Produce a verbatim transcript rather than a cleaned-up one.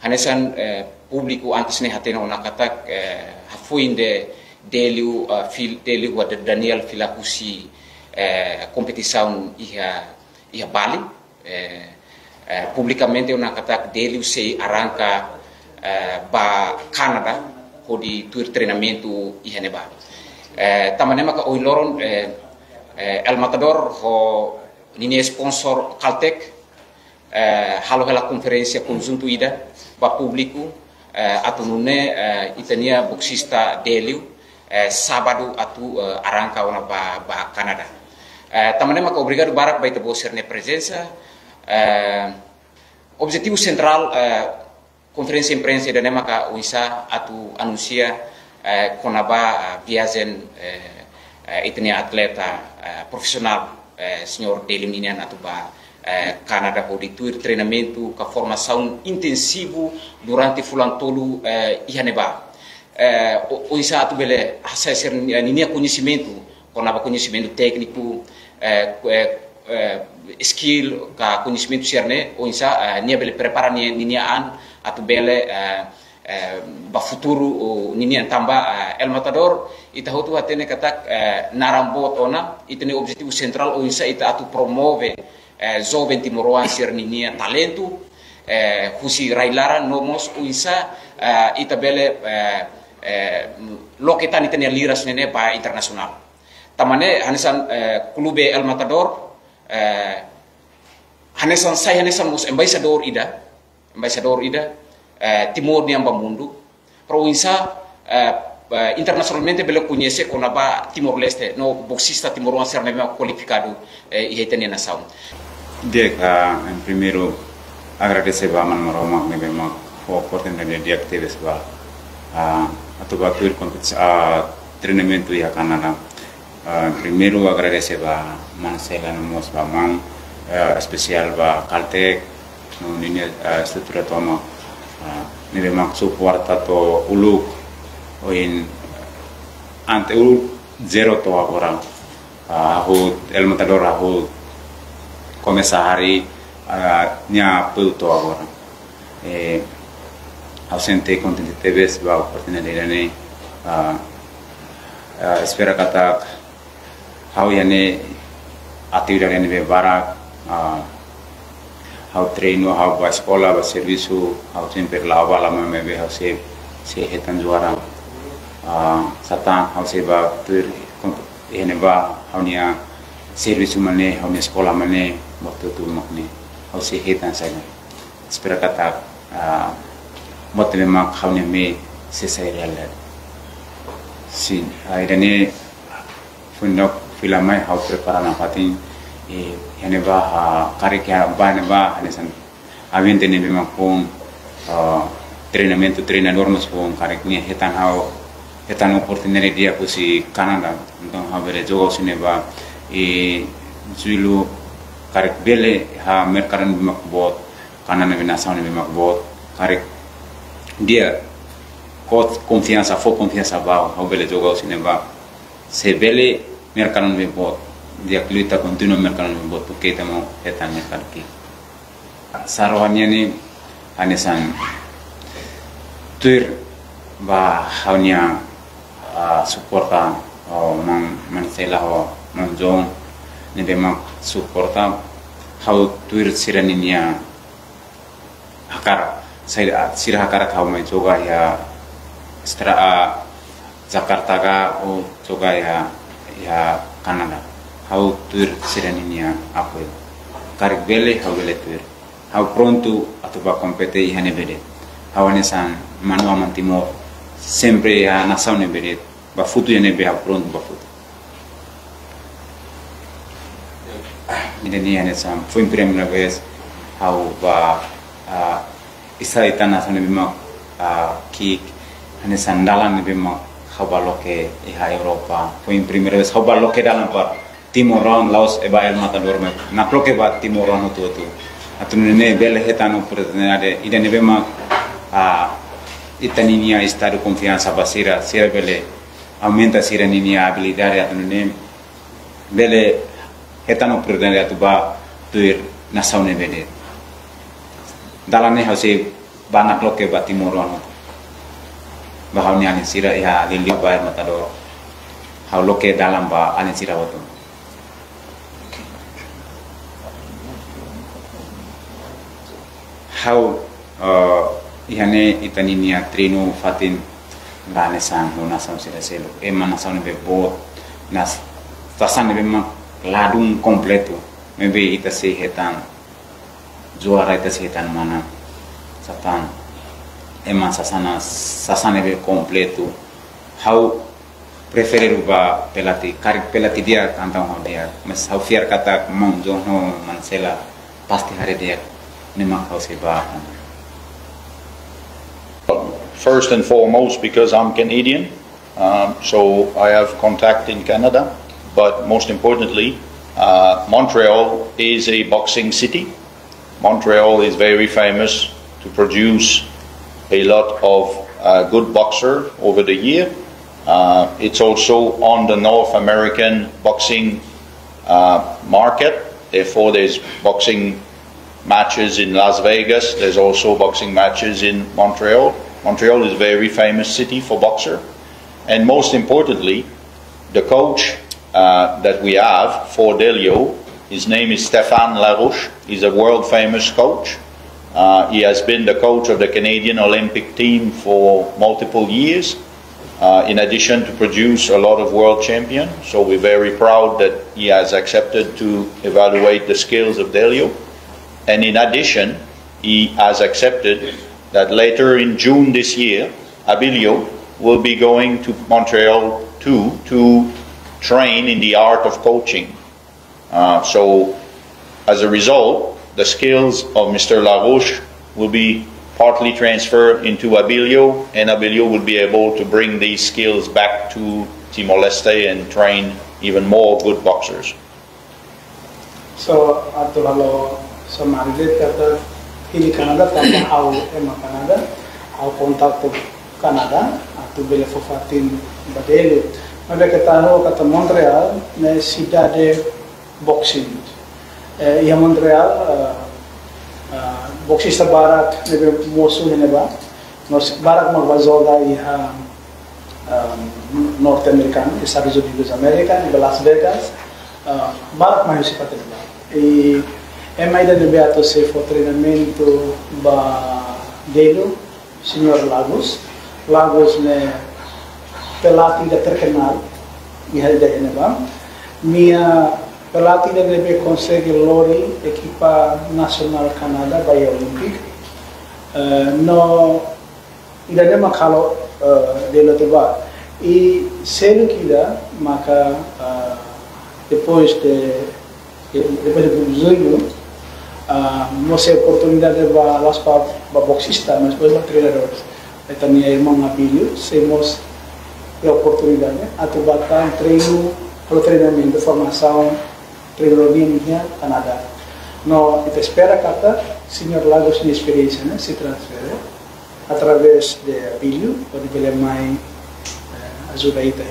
Hanesan, eh, públiku antes ne'e hatene ona katak, eh, hafoin de'it Delio, eh, fil-, Delio ho Daniel fila husi, eh, kompetisaun iha, iha Bali. Eh, eh, publikamente ona katak Delio sei arranka, eh, ba Kanadá hodi tuir treinamentu iha ne'ebá. Eh, tanba ne'e maka ohin loron, eh, eh, El Matador ho ninia sponsor Caltech, eh, halo hela konferénsia konjuntu ida ba públiku, eh, atu nune'e, eh, ita-nia boksista Delio, eh, sábadu atu, eh, arranka ona ba, ba Kanadá. Eh, tanba ne'e maka obrigadu barak ba ita-boot sira-nia prezensa. Eh, objetivu sentrál, eh, konferénsia imprensa ida-ne'e maka oinsá atu anunsia, eh, kona-ba, eh, viajen, eh, eh, ita-nia atleta, eh, profisionál, eh, señór Delio ninian atu ba, eh, Kanadá hodi tuir treinamentu ka formasaun intensivu durante fulan tolu, eh, iha ne'ebá. Eh, o-, oinsá atu bele hasa'e sira ninia, ninia koñesimentu, kona-ba koñesimentu tékniku, eh, eh, eh, skill ka koñesimentu sira-ne'e, oinsá, eh, nia bele prepara nia, ninia an atu bele, eh, eh, ba futuru, o, ninian tanba, eh, El Matador, ita hotu hatene katak, eh, naran boot ona, ita-nia objetivu sentrál oinsá ita atu promove, eh, joven timoroan sira-ninia talentu, eh, husi rai-laran no mós oinsá, eh, ita bele, eh, eh, loke tan ita-nia liras ne'e ba internasionál. Tanba ne'e, hanesan, eh, klube El Matador, eh, hanesan sai hanesan mós embaixadór ida, embaixadór ida, eh, Timor nian ba mundu. Para oinsá, eh, eh, internasionalmente bele koñese kona-ba Timor-Leste, no boksista timoroan sira ne'ebé kualifikadu, eh, iha ita-nia nasaun. Di'ak, ah, em primeiru agradese ba Aman Maromak ne'ebé mak fó oportunidade di'ak tebes ba, ah, atu ba tuir kompetisi-, ah, treinamentu iha Kanadá. Ah, primeiru agradese ba Mana Sela no mós ba Aman, eh, espesiál ba Caltech, no ninia, eh, estrutura tomak, ah, ne'ebé mak suporta to'o uluk, ohin, ante uluk zero to'o agora. Ah, ha'u El Matador ha'u komesa harii, ah, nia apoiu to'o agora. Eh, ha'u sente kontente tebes ba oportunidade ida-ne'e, ah, ah, espera katak ha'u iha ne'e atividade ne'ebé barak, ah, ha'u treinu, ha'u ba eskola, ba servisu, ha'u sempre la'o ba la'o mai maibé ha'u sei, sei hetan juara. Ah, satán ha'u sei ba tuir, iha ne'ebá ha'u-nia servisu mak ne'e, ha'u-nia eskola mak ne'e, waktu tu mak ne'e, ha'u sei hetan saida. Espera katak, ah, buat ne'ebé mak ha'u-nia mehi sei sai realidade. Sin, ah, ida-ne'e foin fila mai ha'u prepara nafatin, eh, iha ne'ebá, ah, karik iha ba ne'ebá, hanesan ambiente ne'ebé mak foun, ah, treinamentu, treinadór mós foun, karik nia hetan ha'u, hetan oportunidade di'ak husi Kanadá. Entaun ha'u bele joga husi ne'ebá, eh, Jullu karik bele iha merkadu ne'ebé mak boot, Kanadá ne'ebé nasaun ne'ebé mak boot, karik di'ak, coach konfiansa, fó konfiansa ba ha'u, ha'u bele joga husi ne'ebá. Se bele merkadu ne'ebé boot, di'ak liu ita kontinua merkadu ne'ebé boot, porque ita mak hetan merkadu ki'ik. Sá rohan nian ne'e hanesan tuir ba ha'u-nia, ah, suporta, oh, Aman, Aman Sela ho Aman John ne'ebé mak suporta ha'u tuir sira-ninia hakarak. Sira, sira hakarak ha'u mai joga iha Austra-, ah, Jakarta ka ou joga iha, iha Kanadá. Ha'u tuir sira-ninia apoiu. Karik bele, ha'u bele tuir. Ha'u prontu atu ba kompete iha ne'ebé de'it. Ha'u hanesan maun-alin Timor, sempre iha nasaun ne'ebé de'it. Ba futu iha ne'ebé ha'u prontu ba futu. Ida-ne'e hanesan foin primeira vez ha'u ba, ah, iha ita nasaun ne'ebé mak, ah, ki'ik, hanesan dalan ne'ebé mak ha'u ba loke iha Europa. Foin primeira vez ha'u ba loke dalan ba timoroan, la'ós ba El Matador, mas nakloke ba timoroan hotu-hotu. Atu nune'e bele hetan oportunidade ida ne'ebé mak, ah, ita-ninia estadu konfiansa ba sira, sira bele aumenta sira-ninia abilidade atu nune'e bele hetan oportunidade atu ba tuir nasaun ne'ebé de'it. Dalan ne'e ha'u sei Banak loke ba timoroan. Ba ha'u-nia alin sira iha liuliu ba air matador. Ha'u loke dalan ba alin sira hotu. Ha'u, eh, iha ne'e ita-nia treinu fatin la hanesan ho nasaun sira seluk. Ema nasaun ne'ebé boot, nasaun ne'ebé mak ladún kompletu. Maibé ita sei hetan juara, ita sei hetan manán. Sá tan ema sasán, sasán ne'ebé kompletu. Ha'u prefere ba pelatih, karik pelatih di'ak, entaun ha'u di'ak. Mas ha'u fiar katak maun John ho maun Sela pasti haree di'ak ne'e mak ha'u sei ba. First and foremost, because I'm Canadian, um, so I have contact in Canada. But most importantly, uh, Montreal is a boxing city. Montreal is very famous to produce a lot of uh, good boxer over the year. Uh, it's also on the North American boxing uh, market. Therefore, there's boxing matches in Las Vegas. There's also boxing matches in Montreal. Montreal is a very famous city for boxer. And most importantly, the coach uh, that we have for Delio, his name is Stéphane Larouche. He's a world famous coach. Uh, he has been the coach of the Canadian Olympic team for multiple years, uh, in addition to produce a lot of world champions. So we're very proud that he has accepted to evaluate the skills of Delio. And in addition, he has accepted that later in June this year, Abílio will be going to Montreal too to train in the art of coaching. Uh, so, as a result, the skills of Mister Larouche will be partly transferred into Abílio, and Abílio will be able to bring these skills back to Timor-Leste and train even more good boxers. So, atu halo summary de'it katak hili Kanadá tanba ha'u ema Kanadá, ha'u kontaktu Kanadá, atu bele fó fatin ba Delio. Maibé ita haree katak Montreal ne'e sidade boxing. Eh, iha Montreal, eh, eh, boxista barak ne'ebé mosu iha ne'ebá. No barak mak bá joga iha, um, Norte Amerikanu, Estadus Unidus Amérika, iha Las Vegas, um, barak mak husi fatin ne'ebá. I ema ida ne'ebé atu sei fó treinamentu ba Delio, Señór Lagos. Lagos ne'e pelatih ida terkenal iha ida-ne'ebá. Nia pelatih ida ne'ebé konsege lori ekipa nasionál Kanadá ba iha Olímpik. Eh, no ida-ne'e mak halo, eh, Delio atu bá. I seluk ida maka, eh, depois de, depois de Jullu, ah, mós iha oportunidade ba, la'ós ba, ba boxista, mas depois ba treinadór. Ita-nia irmaun Abílio sei mós iha oportunidade atu bá tan treinu, halo treinamentu, formasaun treinadór nian iha Kanadá. No ita espera katak Señór Lagos nia esperiénsia ne'e sei transfere através de Abílio, hodi bele mai, eh, ajuda ita.